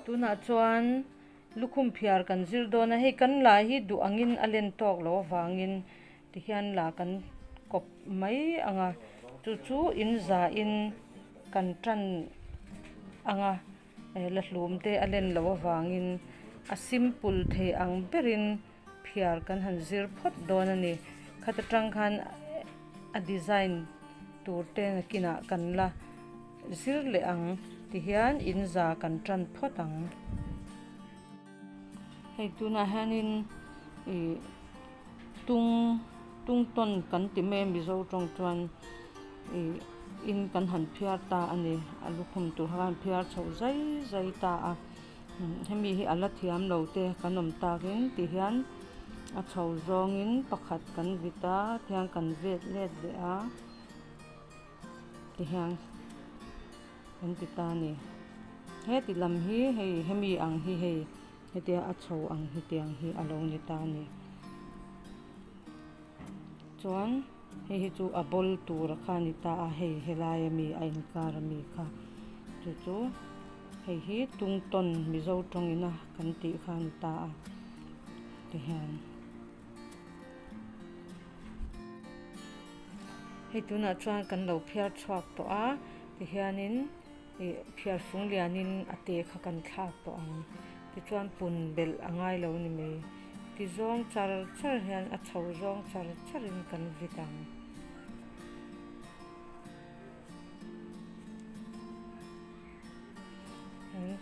Tunah chuan lukhum phiar kan zir dawn a, hei kan la hi duh angin a len tawk loh avangin tihian la kan kawp mai ang a, chu chu in zahin kan tan ang a. La hlum te a len loh avangin a simple thei ang berin phiar kan han zir phawt dawn a ni. Khat atang khan a design tur te nakinah kan la zir leh ang ti hian in za kan tan phawt ang. Hei tunah hianin ih tung tung tawn kan ti mai a mizo tawng chuan ih in kan han phiar ta a ni a lukhum tur kha an phiar chho zai zai ta a hemi hi a la thiam lo te kan awm takin ti hian a chho zawngin pakhat kan vit a tihian kan vet let leh a ti hian. Kan ti ta a ni. Heti lam hi hei hemi ang hi hei hetia a chho ang hi tiang hi a lo ni ta a ni. Chuan hei hi chu a bawl tur kha a ni ta a hei helai ami a inkar ami kha chu chu hei hi tungtawn Mizo tawngina kan tih kha a ni ta a tihian. Hei tunah chuan kan lo phiar chhuak tawh a tihianin ih phiar fung lianin a te kha kan thlak tawh ang tichuan pun belh a ngai lo ni mai ti zawng char char hian a chho zawng char charin kan vit ang.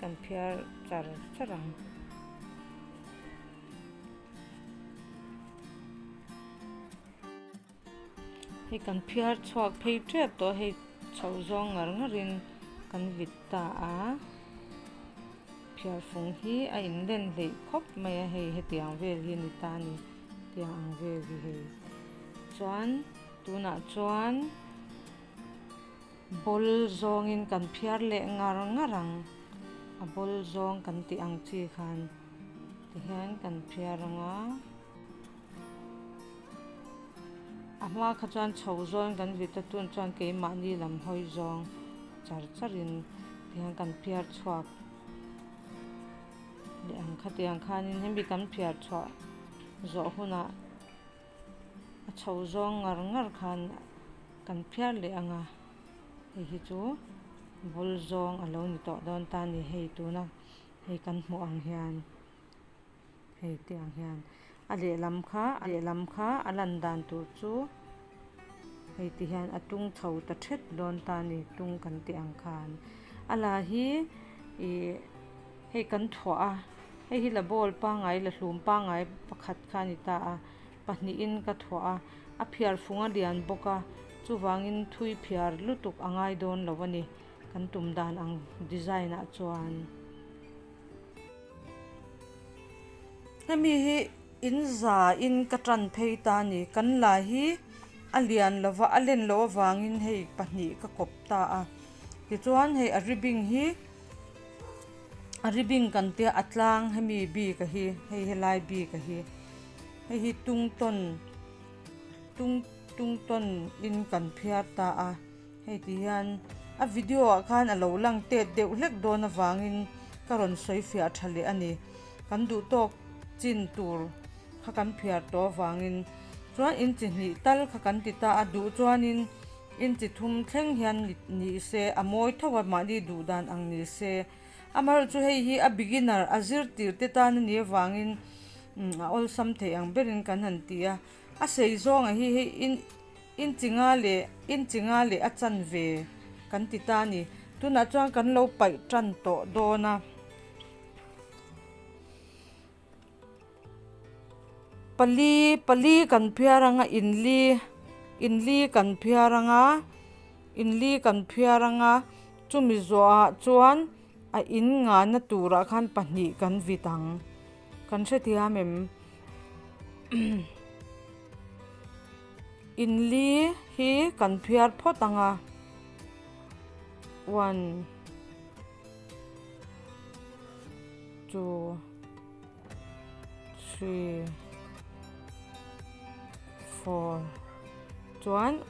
Kan phiar char char ang. Hei kan phiar chhuak phei tep tawh a hei chho zawng ngar ngar in kan vit ta a phiar fung hi a in len hleih khawp mai a hei hetiang vel hi a ni ta a ni tiang ang vel hi hei chuan tunah chuan bawl zawng in kan phiar leh ngar ngar ang a bawl zawng kan tih ang chi khan. Tihian kan phiar ang a, a hma kha chuan chho zawn kan vit a tun chuan keimahni lam hawi zawng char charin tihian kan phiar chhuak leh ang khatiang khanin hemi kan phiar chhuah zawh hunah a chho zawng ngar ngar khan kan phiar leh ang a, hei hi chu bul zawng a lo ni tawh dawn ta a ni hei tuna. Hei kan hmuh ang hian hei te ang hian a lehlam kha a lehlam kha a lan dan tur chu hei ti hian a tung chho ta thet dawn ta a ni tung kan tih ang khan a la hi ih hei kan thuah a hei hi la ball pangngai la hlum pangngai pakhat kha a ni ta a pahnihin ka thuah a a phiar fung a lian bawk a chuvangin thui phiar lutuk a ngai dawn lo a ni. Kan tum dan ang design ah chuan hemi hi in za in ka tan phei ta a ni kan la hi a lian lova a len loh avangin hei pahnih ka kawp ta a tichuan hei a ribbon hi a ribbon kan tia a tlang hemi bik a hi hei helai bik a hi hei hi tung tawn tung tung tawn in kan phiar ta a. Hei ti hian a video ah khan a lo lang tet deuh hlek dawn avangin ka rawn sawi fiah tha leh a ni. Kan duh tawk chin tur kha kan phiar tawh avangin chuan in chi hnih tal kha kan ti ta a, duh chuanin in chi thum thleng hian ni se a mawi tho a mahni duh dan ang ni se. Amaherawhchu chu hei hi a beginner a zirtir te tan a nih avangin a awlsam thei ang berin kan han ti a, a sei zawnga hi hei in. Inchi nga leh inchi nga leh a chanve kan ti ta a ni. Tunah chuan kan lo paih tan tawh dawn a. Pali pali kan phiar ang a inli inli kan phiar ang a inli kan phiar ang a chumi zawhah chuan a in ngahna turah khan pahnih kan vit ang. Kan hrethiam em? Inli hi kan phiar phawt ang a. One, two, three, four. Chuan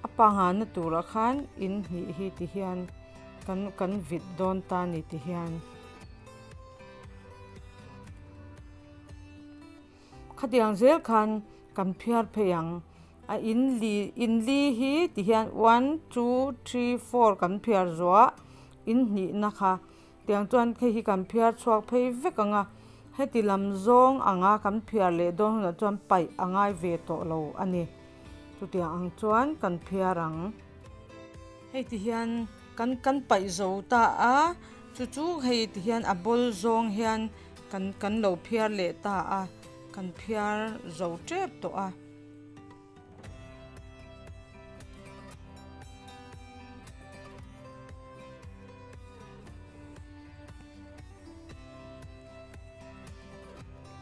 a pangngaina turah khan in hnih hi ti hian kan kan vit dawn ta a ni ti hian. Khatiang zel khan kan phiar phei ang. A in li in li hi ti hian one two three four kan phiar zuah in hnihna kha tiang chuan hei hi kan phiar chhuak phei vek ang a. Heti lam zawng anga kan phiar leh dawn hunah chuan paih a ngai ve tawh lo a ni. Chutiang ang chuan kan phiar ang. Hei ti hian kan kan paih zo ta a, chu chu hei ti hian a bawl zawng hian kan kan lo phiar leh ta a, kan phiar zo tep tawh a.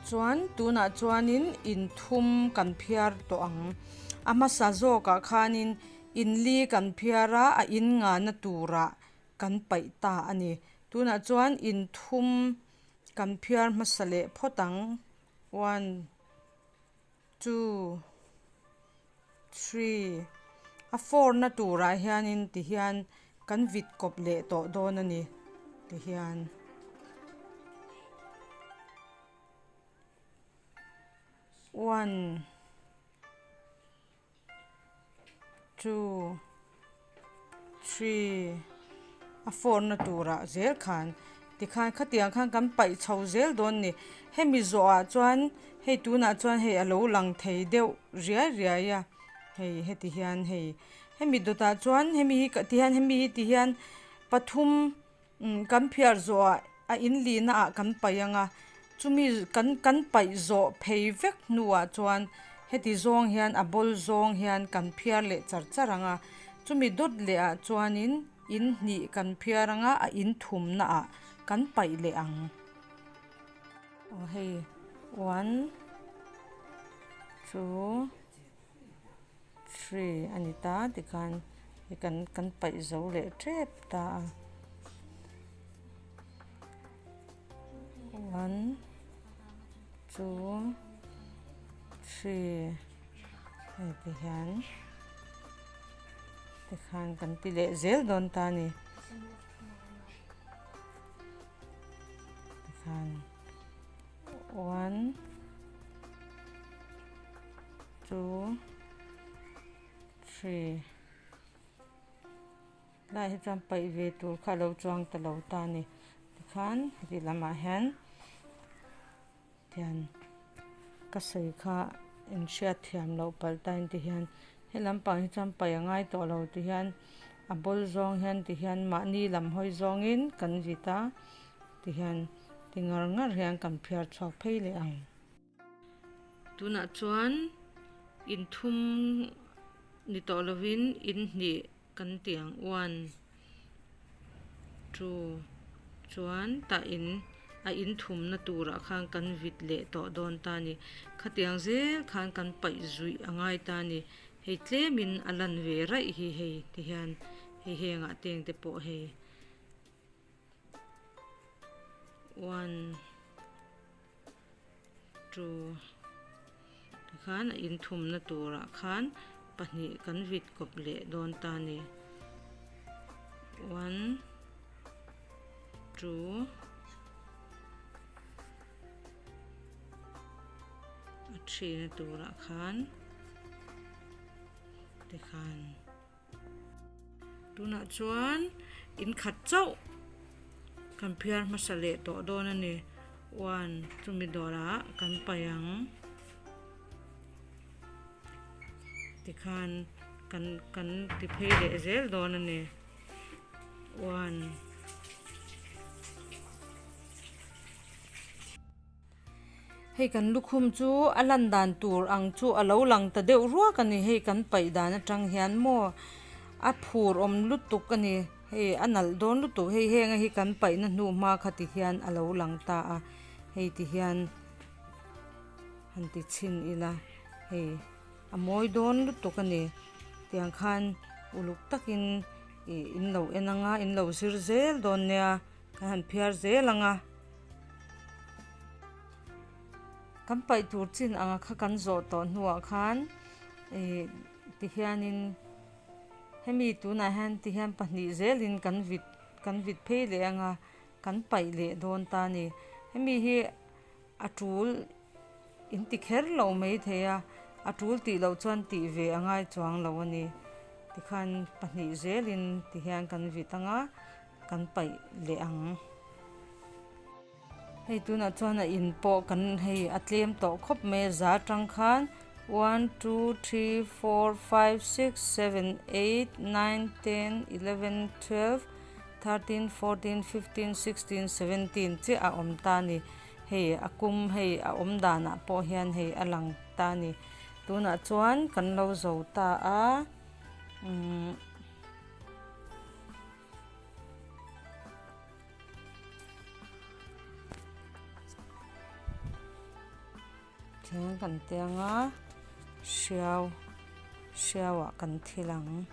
Chuan tunah chuanin in thum kan phiar tawh ang. A hmasa zawkah khanin in li kan phiar a, a in ngahna turah kan paih ta a ni. Tunah chuan in thum kan phiar hmasa leh phawt ang. One. Two, three, a four na turah hianin tihian kan vit kawp leh tawh dawn a ni tihian. One. Two, three, a four na turah zel khan tikhan khatiang khan kan paih chho zel dawn ni. Hemi zawhah chuan hei tunah chuan hei a lo lang thei deuh riai riai a, hei heti hian hei hemi dawtah chuan hemi hi tihian hemi hi tihian pathum Umm kan phiar zawhah a in lihna ah kan paih ang a, chumi kan kan paih zawh phei vek hnuah chuan heti zawng hian a bawl zawng hian kan phiar leh char char ang a, chumi dawt leh ah chuanin in hnih kan phiar ang a, a in thumna ah kan paih leh ang. Aw hei one two three a ni ta tikhan hei kan kan paih zo leh tep ta a one two three hei ti hian tikhan kan ti leh zel dawn ta a ni tikhan one. Two three lai hi chuan paih ve tur kha a lo chuang ta lo ta a ni tikhan heti lamah hian tian ka sawi kha in hriat thiam loh palh ta in ti hian he lampang hi chuan paih a ngai tawh lo ti hian a bawl zawng hian ti hian mahni lam hawi zawngin kan vit a ti hian ti ngar ngar hian kan phiar chhuak phei leh ang. Tunah chuan in thum ni tawh lovin in hnih kan tih ang one two chuan tah in a in thumna turah khan kan vit leh tawh dawn ta a ni khatiang zel khan kan paih zuih a ngai ta a ni hei tlemin a lan ve raih hi hei ti hian hei hengah teng te pawh hei. One two tikhan a inthumna turah khan pahnih kan vit kawp leh dawn ta a ni one two a thihna turah khan tikhan. Tunah chuan in khat chauh kan phiar hmasa leh tawh dawn a ni. One chumi dawrah kan paih ang tikhan kan kan ti phei leh zel dawn a ni. One. Hei kan lukhum chu a lan dan tur ang chu a lo lang ta deuh ruak a ni hei kan paih dan atang hian maw a phur awm lutuk a ni hei a nalh dawn lutuk hei heng a hi kan paihna hnu hma kha ti hian a lo lang ta a hei ti hian han ti chhin ila hei a mawi dawn lutuk a ni tiang khan uluk takin ih in lo en anga in lo zir zel dawn nia kan han phiar zel anga. Kan paih tur chin anga kha kan zawh tawh hnuah khan ih tihianin hemi tunah hian tihian pahnih zelin kan vit kan vit phei leh anga kan paih leh dawn ta a ni hemi hi a tul. In ti kher lo maithei a, a tul tih loh chuan tih ve a ngai chuang lo a ni. Tikhan pahnih zelin tihian kan vit anga kan paih leh ang. Hei tunah chuan a in pawh kan hei a tlem tawh khawp mai a za atang khan one two three four five six seven eight nine ten eleven twelve thirteen fourteen fifteen sixteen seventeen chiah a awm ta a ni. Hei a kum hei a awm danah pawh hian hei a lang ta a ni. Tunah chuan kan lo zo ta a umm. Thleng kan tiang a hriau hriau ah kan thil ang.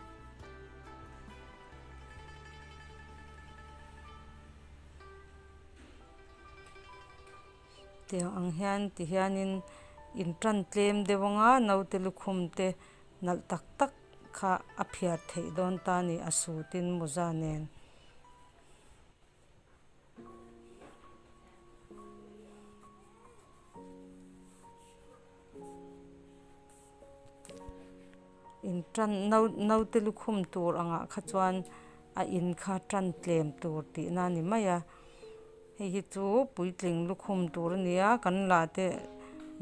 Tiang ang hian ti hianin in tan tlem deuh anga naute lukhum te nalh tak tak kha a phiar theih dawn ta a ni a sutin mawza nen. In tan nau naute lukhum tur angah kha chuan a in kha tan tlem tur tihna a ni mai a hei hi chu puitling lukhum tur a ni a kan la te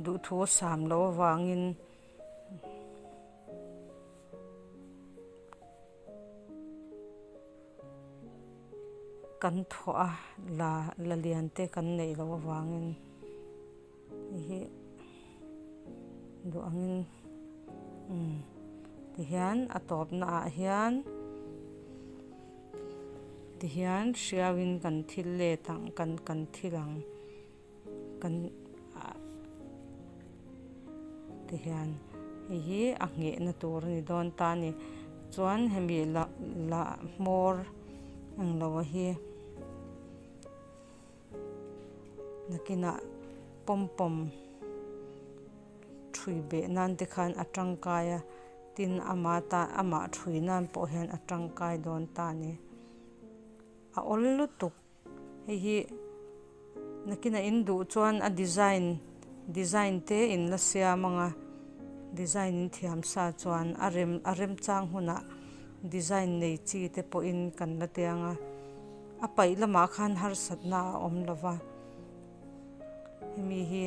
duhthu a sam loh avangin. Kan thawh a la la lian te kan neih loh avangin hei hi duh angin umm tihian a tawpna ah hian tihian hriauin kan thil let ang kan kan thil ang. Kan ah ti hian hei hi a nghehna tur a ni dawn ta a ni chuan hemi lah lah hmawr englo a hi nakinah pawm pawm thui beh nan te khan a tangkai a tin ama tan amah thui nan pawh hian a tangkai dawn ta a ni a awl lutuk. Hei hi nakinah in duh chuan a design design te in la siam ang a design in thiam sa chuan a rem a remchang hunah design nei chi te pawhin kan la tiang a a paih lamah khan harsatna a awm lo va hemi hi.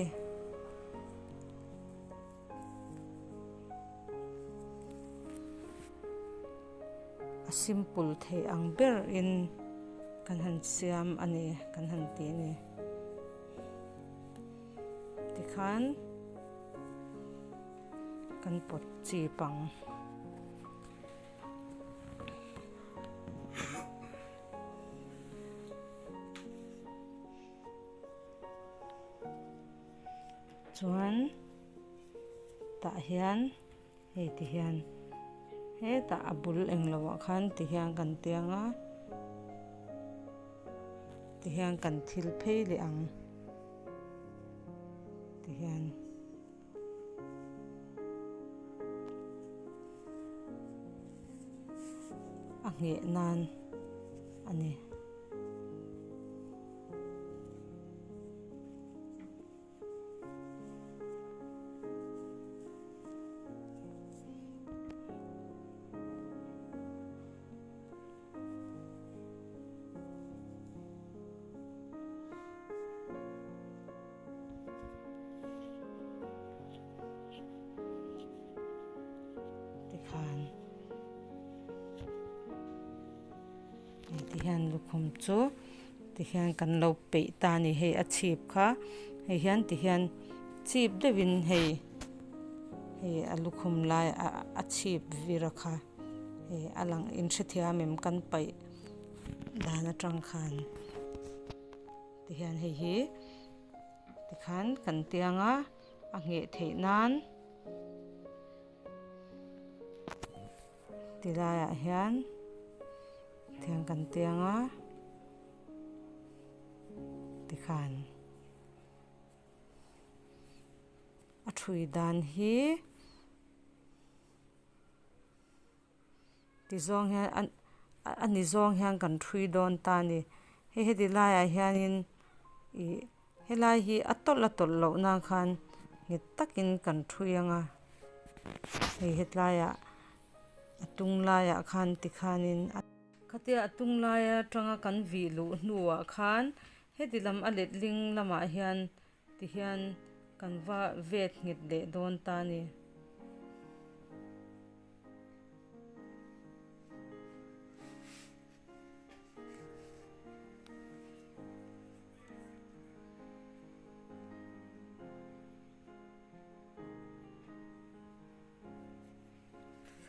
A simple thei ang ber in kan han siam a ni kan han ti a ni tikhan kan pawt chip ang. Chuan tah hian hei ti hian hetah a bul englo ah khan ti hian kan tiang a ti hian kan thil phei leh ang ti hian. A ngheh nan a ni. Tikhan tihian lukhum chu tihian kan lo peih ta a ni hei a chhip kha hei hian tihian chip deuhin hei hei a lukhum lai a chhip vir a kha hei a lang inhrethiam em kan paih dan atang khan. Tihian hei hi tikhan kan tiang a, a ngheh theih nan ti laiah hian tihian kan tiang a tikhan a thui dan hi. Ti zawng hian a a ni zawng hian kan thui dawn ta a ni hei heti laiah hianin ih helai hi a tawlh a tawlh loh nan khan Nghet takin kan ṭhui ang a, hei hetlaiah a tung laiah khan tikhanin a. Khatia a tung lai atanga kan vih luh hnuah khan heti lam a letling lamah hian tihian kan va vet nghet leh dawn ta a ni.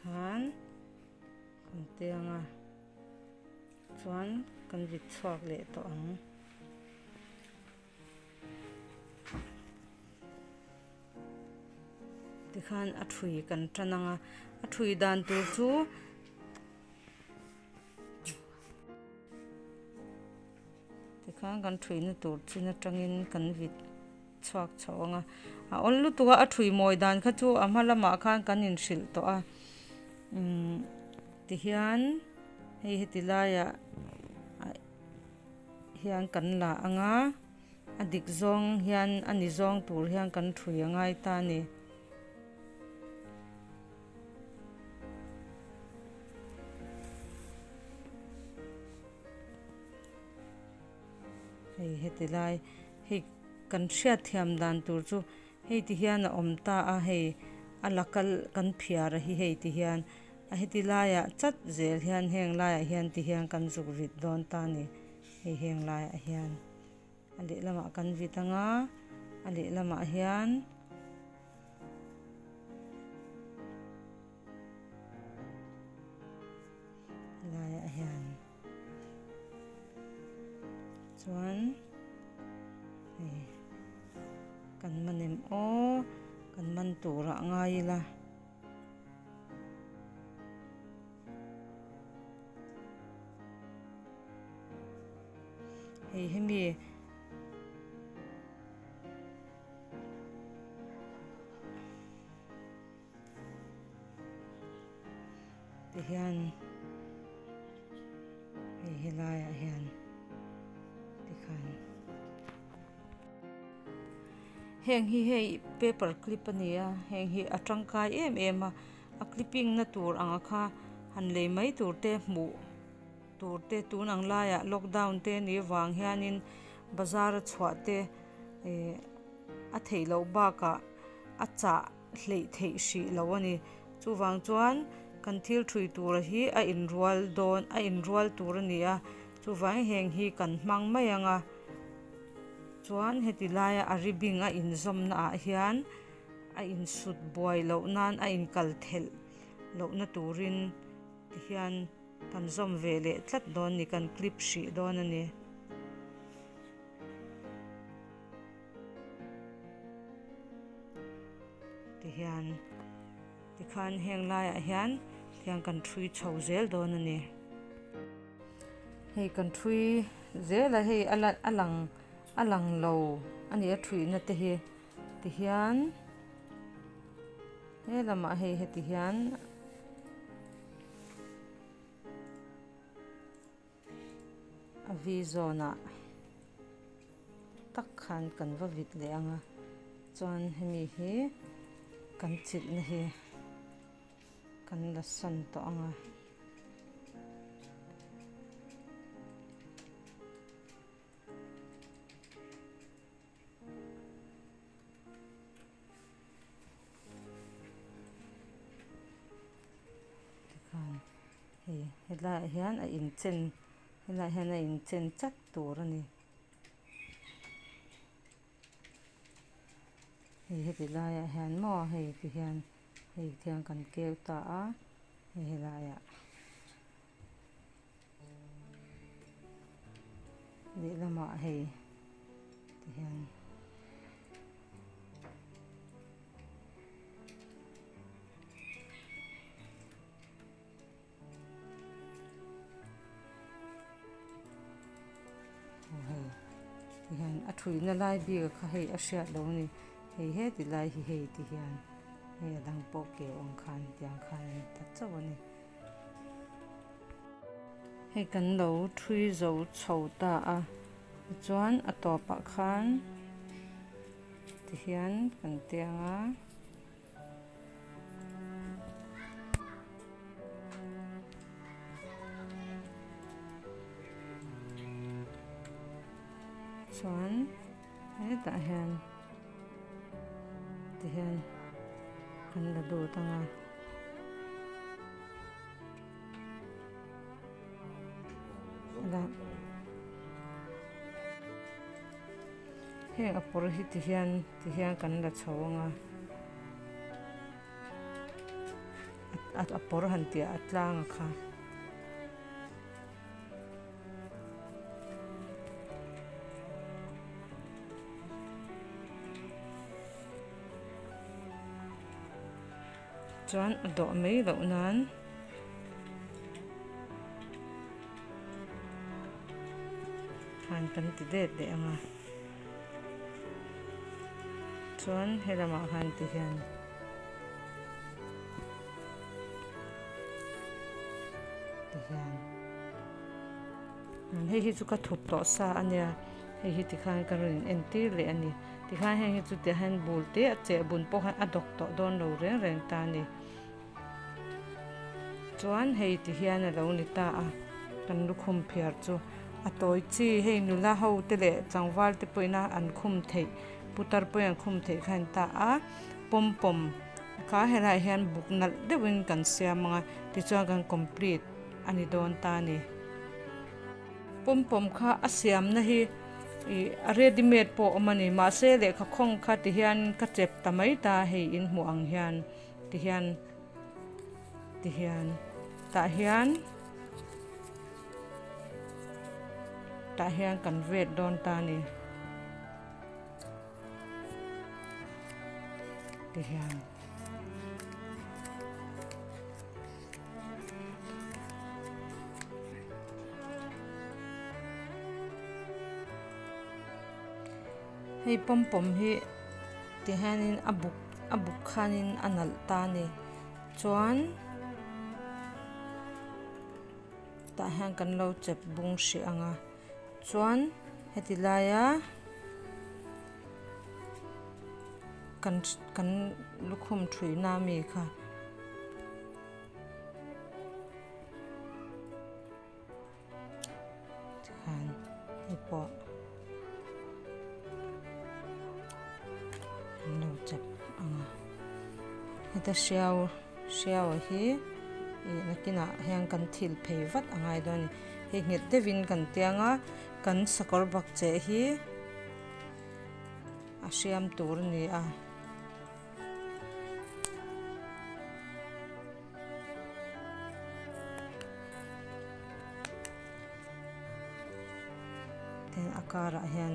Khan kan tiang a chuan kan vit chhuak leh tawh ang. Tikhan a thui kan tan ang a, a thui dan tur chu. Tikhan kan thuina tur chin atangin kan vit chhuak chho ang a, a awl lutuk a, a thui mawi dan kha chu a hma lamah khan kan inhrilh tawh a, umm tihian hei heti laiah hian kan la ang a, a dik zawng hian a ni zawng tur hian kan thui a ngai ta a ni. Hei heti lai hei kan hriat thiam dan tur chu hei ti hian a awm ta a hei a la kal kan phiar a hi hei ti hian a heti laiah chat zel hian heng laiah hian ti hian kan zuk vit dawn ta a ni hei heng laiah hian a lehlamah kan vit anga a lehlamah hian. Helaiah hian chuan hei kan man em aw kan man turah ngai ila. Hei hemi. Tihian hei helaiah hian tikhan heng hi hei paper clip a ni a heng hi a tangkai em em a a clipping na tur ang a kha han lei mai tur te hmuh tur te tun ang laiah lockdown te a nih avang hianin bazar a chhuah te ih a theih loh bakah a chah hleih theih hrih lo a ni. Chuvang chuan kan thil thui tura hi a inrual dawn a inrual tur a ni a, chuvangin heng hi kan hmang mai ang a. Chuan heti laia a ribing a inzawmna ah hian a insut buai loh nan a inkal thelh lohna turin tihian kan zawm ve leh tlat dawn a ni, kan clip hrih dawn a ni. Tihian tikhan heng laiah hian tihian kan thui chho zel dawn a ni. Hei kan thui zel a hei a la a lang a lang lo a ni a thuihna te hi tihian he lamah hei heti hian. A vi zawnah tak khan kan va vit leh ang a chuan hemi hi kan chilhna hi kan la sawn tawh ang a. Tikhan hei helaiah hian a inchen helaiah hian a inchen chat tur a ni. Hei heti laiah hian maw hei ti hian hei tiang kan keu ta a hei helaiah. Lehlamah hei ti hian aw hei ti hian a thuina lai bik kha hei a hriat loh a ni hei heti lai hi hei ti hian hei a dang pawh keu ang khan tiang khan a ni ta chauh a ni. Hei kan lo thui zo chho ta a tichuan a tawpah khan Tihian kan tiang a. Chuan hetah hian tihian kan la lut ang a. Heng a pawr hi tihian tihian kan la chho ang a a pawr han tih a tlang a kha. Chuan a dawh mai loh nan khan kan ti det leh ang a chuan he lamah khan ti hian ti hian hei hi chu ka thup tawh sa a nia hei hi tikhan ka rawn in entir leh a ni. Tikhan heng hi chu tiah hian bul te a cheh bun pawh khan a dawk tawh dawn lo reng reng ta a ni. Chuan hei ti hian a lo ni ta a, kan lukhum phiar chu a tawi chi hei nula ho te leh tlangval te pawhin a an khum theih putar pawhin an khum theih kha a ni ta a, pawm pawm kha helaiah hian buk nalh deuhin kan siam ang a tichuan kan complete a ni dawn ta a ni. Pawm pawm kha a siamna hi. Ih a ready made pawh a awm a ni mahse lehkha khawng kha ti hian ka chep ta mai ta hei in hmuh ang hian ti hian ti hian tah hian tah hian kan vet dawn ta a ni ti hian. Hei pawm pawm hi ti hianin a buk a buk khanin a nalh ta a ni chuan tah hian kan lo chep bung hrih ang a chuan heti laia kan kan lukhum thuihna ami kha. Tikhan hei pawh an lo chep ang a heta hriau hriau a hi ih nakinah hian kan thil phei vat a ngai dawn a ni hei nghet deuhin kan tiang a kan sakawr bakcheh hi a hriam tur a ni a. Tin a karah hian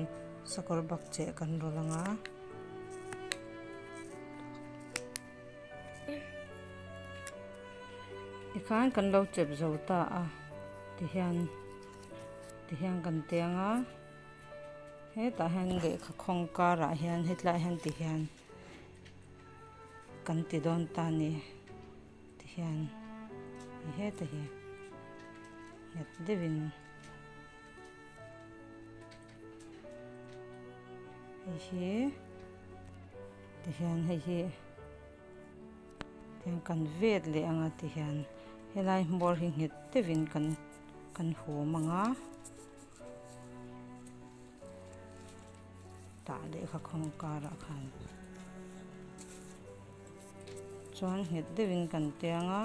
sakawr bakcheh kan rawlh ang a. Tikhan kan lo chep zo ta a tihian tihian kan tiang a hetah hian lehkha khawng karah hian hetlaiah hian tihian. Kan ti dawn ta ni ti hian i heta hi nghet deuhin hei hi ti hian hei hi tihian kan vet leh ang a ti hian helai hmawr hi nghet deuhin kan kan hum ang a. Tah lehkha khawng karah khan chuan nghet deuhin kan tiang a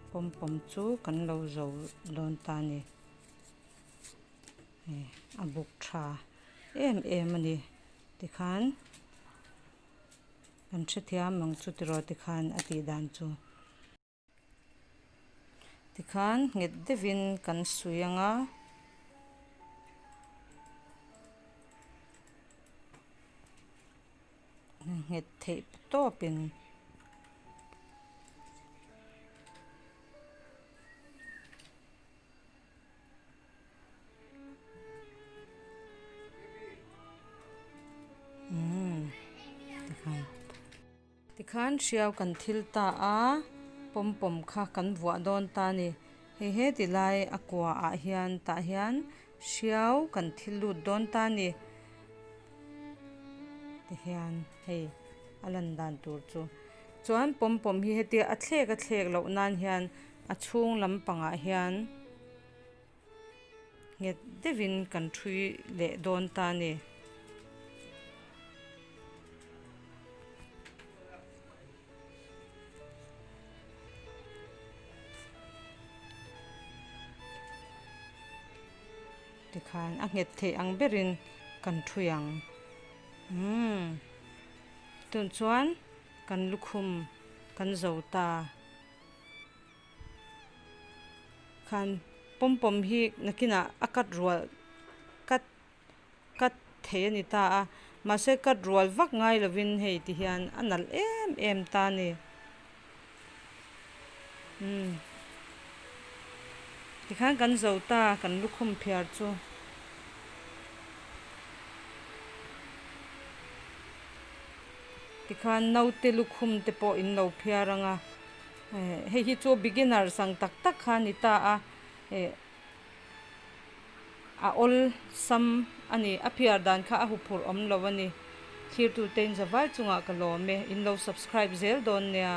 pawm pawm chu kan lo zo dawn ta a ni hei a buk tha em em a ni tikhan kan hrethiam ang chu tiraw tikhan a tih dan chu. Tikhan nghet deuhin kan suih ang a. Nghet theih tawpin. Umm tikhan. Tikhan hriau kan thil ta a, pawm pawm kha kan vuah dawn ta a ni. Hei he ti lai a kua ah hian tah hian hriau kan thil lut dawn ta a ni. Tihian hei a lan dan tur chu chuan pawm pawm hi hetia a thlek a thlek loh nan hian a chhung lampangah hian nghet deuhin kan thui leh dawn ta a ni. Tikhan a nghet theih ang berin kan thui ang. Umm tun chuan kan lukhum kan zo ta. Khan pawm pawm hi nakinah a cut rual cut cut thei a ni ta a, mahse cut rual vak ngai lovin hei ti hian a nalh em em ta a ni. Umm tikhan kan zo ta kan lukhum phiar chu. Tikhan naute lukhum te pawh in lo phiar ang a, hei hi chu beginner sang tak tak kha a ni ta a eh. A awl sam a ni. A phiar dan kha a huphurh awm lo a ni. Thlirtute in zavai chungah ka lawm e. In lo subscribe zel dawn nia.